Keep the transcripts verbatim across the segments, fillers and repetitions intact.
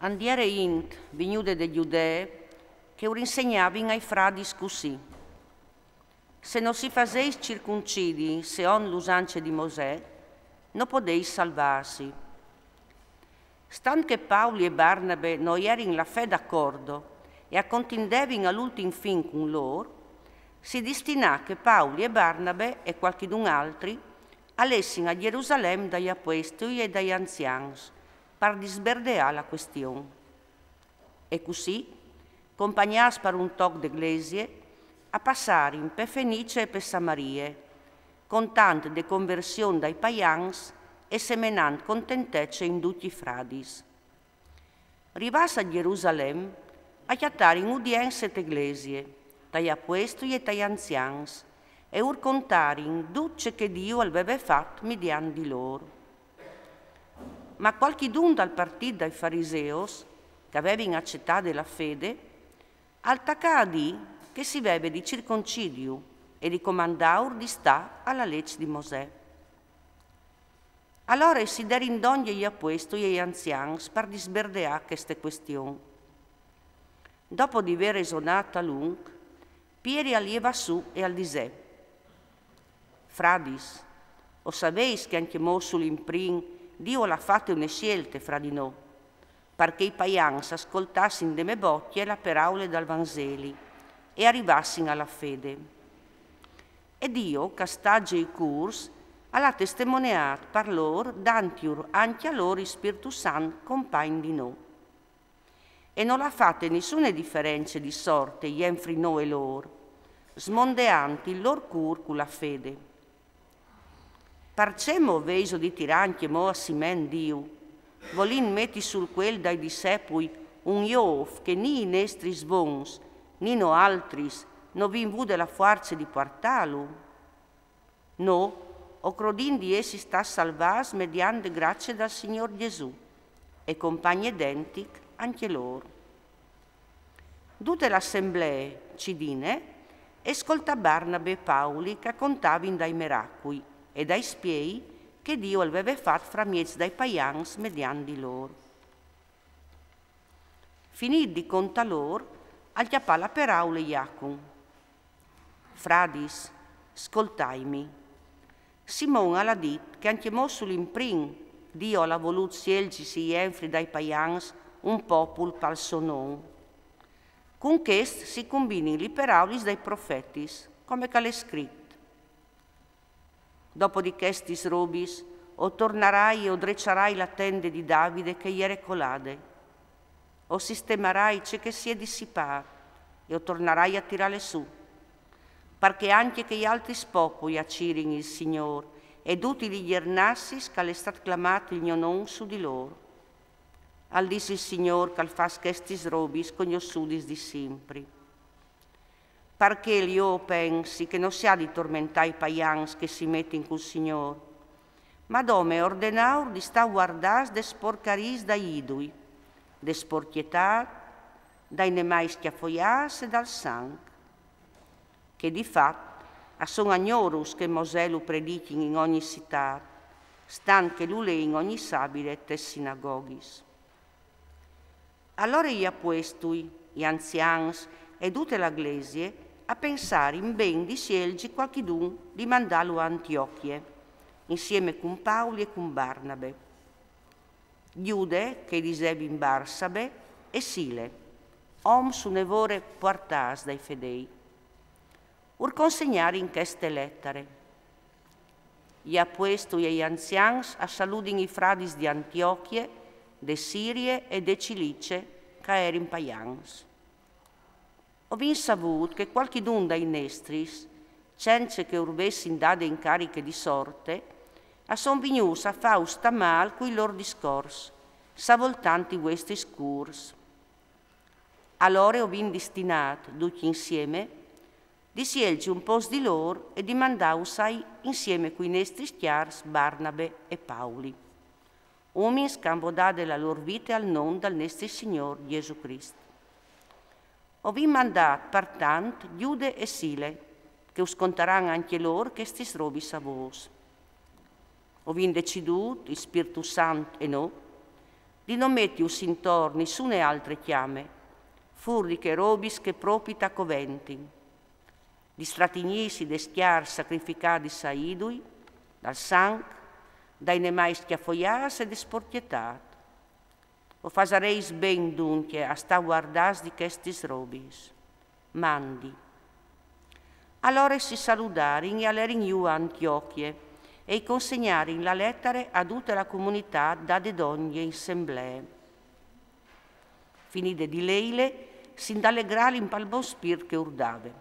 A 'nd jere int vignude de Judee che ur insegnavin ai fradis cussì: Se no si faseis circuncidi seont l'usance di Mosè, no podeis salvâsi. Stant che Pauli e Barnabe no jerin la fe d'acordo e a contindevin al ultin fin cun lôr, si distinà che Pauli e Barnabe e cualchidun altri a lessin a Jerusalem dai apuestui e dai anzians par disberdeâ la cuestion. E cussì, compagnâts par un toc de glesie, a passarin pe Fenice e pe Samarie, contant de conversion dai paians e semenant contentece in ducj i fradis. Rivâts a Jerusalem, a cjatarin udience te glesie, tai apuestui e tai anzians, e ur contarin dut ce che Diu al veve fat midiant di lôr. Ma cualchidun dal partit dai fariseus, che a vevin acetade la fede, al tacà a dî che si veve di circoncidiu e di comandâur di stâ a la leç di Mosè. Alore si derin dongje i apuestui e i anzians par disberdeâ cheste cuestion. Dopo di vê resonât a lunc, Pieri al jevà sù e al disè: Fradis, o saveis che ancjemò sul imprin Diu al à fate une sielte fra di nô, par che i paians a scoltassin de mê bocje la peraule dal Vanzeli e a rivassin a la fede. E Diu, che al stazje i cûrs, al à testemoneât par lôr, dantjur ancje a lôr il Spirtu Sant compagn di nô. E nol à fate nissune diference di sorte jenfri nô e lôr, smondeant il lôr cûr cu la fede. Parcè mo vêso di tirâ ancjemò a siment Diu, volint meti sul cuel dai dissepui un jôf che ni i nestris vons, ni noaltris, no vin vude la fuarce di puartâlu? Nô, o crodìn di jessi stâts salvâts mediant de gracie dal Signôr Jesù, e compagn identic ancje lôr. Dute la assemblee, cidine, e scoltà Barnabe e Pauli che a contavin dai meracui e dai spiei che Diu al veve fat framieç dai paians mediant di lôr. Finît di contâ lôr, al cjapà la peraule Jacum: Fradis, scoltaimi. Simon al à dit che ancjemò sul imprin Diu al à volût sielzisi jenfri dai paians un popul pal so non. Cun chest si cumbinin li peraulis dai profetis, come che al è scrit: Dopo di chestis robis, o tornarai e o dreçarai la tende di Davide che e jere colade. O sistemarai ce che si è dissipât e o tornarai a tirâle sù, par che ancje chei altris popui a cirin il Signôr e dutis lis gjernassis che al è stât clamât il gno non su di lôr. Al dîs il Signôr che al fâs chestis robis cognossudis di simpri. Par chel jo o pensi che no si à di tormentâ i paians che si metin cul Signôr, ma dome ordenâur di stâ vuardâts des porcariis dai idui, de sporcjetât, dai nemâi scjafoiâts e dal sanc, che di fat a son agnorus che Mosè lu predichin in ogni citât, stant che lu lein ogni sabide tes sinagoghis. Alore i apuestui, i anzians e dute la glesie a pensarin ben di sielzi cualchidun di mandâlu a Antiochie, insieme cun Pauli e cun Barnabe. Jude, che i disevin Barsabe, e Sile, oms une vore puartâts dai fedei. Ur consegnarin cheste letare. I apuestui e i anzians a saludin i fradis di Antiochie, de Sirie e de Cilice, che a erin paians. O vin savût che cualchidun dai nestris, cence che ur vessin dade incariche di sorte, a son vignûts a fâus stâ mâl cui lôr discors, savoltant i vuestris cûrs. Alore o vin distinât, ducj insieme, di sielzi un pôcs di lôr e di mandâussai insieme cui nestris cjârs Barnabe e Pauli, umins che a àn vodade la lôr vite al non dal nestri Signôr Jesù Crist. O vin mandât partant Jude e Sile, che us contaran ancje lôr chestis robis a vôs. O vin decidût, il Spirtu Sant e nô, di no meti ussintor nissune altre cjame, fûr di chês robis che propit a coventin, di stratignîsi des cjars sacrificadis a idui, dal sanc, dai nemâi scjafoiâts e de sporcjetât. O fasarês ben duncje a stâ guardâts di chestis robis. Mandi. Alore si saludarin e a lerin jù a Antiochie e i consegnarin la letare a dute la comunitât dade dongje in semblee. Finide di leile, si indalegralin pal bon spirt che ur dave.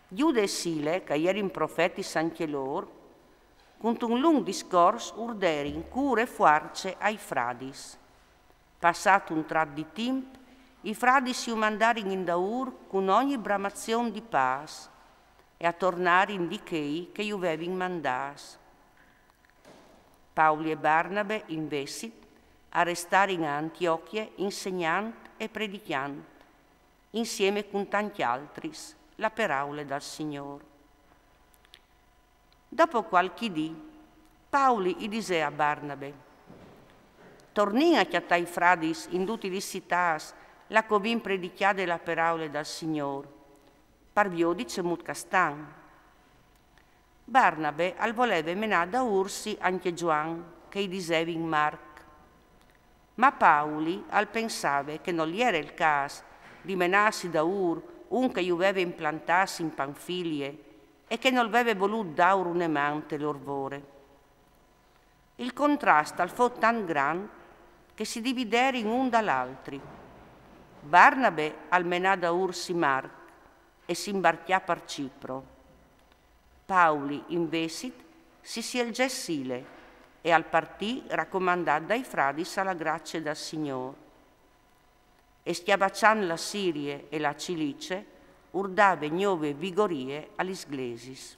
Jude e Sile, che a jerin profetis ancje lôr, cuntun lunc discors ur derin cure e fuarce ai fradis. Passât un trat di timp, i fradis ju mandarin indaûr cun ogni bramazion di pâs e a tornarin di chei che ju vevin mandâts. Pauli e Barnabe, invezit, a restarin a Antiochie insegnant e predicjant, insiemi cun tancj altris, la peraule dal Signôr. Dopo cualchi dì, Pauli i disè a Barnabe: Tornìn a cjatâ i fradis in dutis lis citâts là che o vin predicjade la peraule dal Signôr, par viodi cemût che a stan. Barnabe al voleve menâ daûrsi ancje Zuan, che i disevin Marc. Ma Pauli al pensave che nol jere il câs di menâsi daûr un che ju veve implantâts in Panfilie e che nol veve volût dâur une man te lôr vore. Il contrast al fo tant grant che si dividerin un dal altri. Barnabe al menà daûrsi Marc e si imbarcjà par Cipro. Pauli, invezit, si sielzè Sile e al partì racomandât dai fradis a la gracie dal Signôr. E scjavaçant la Sirie e la Cilice, ur dave gnove vigorie a lis glesis.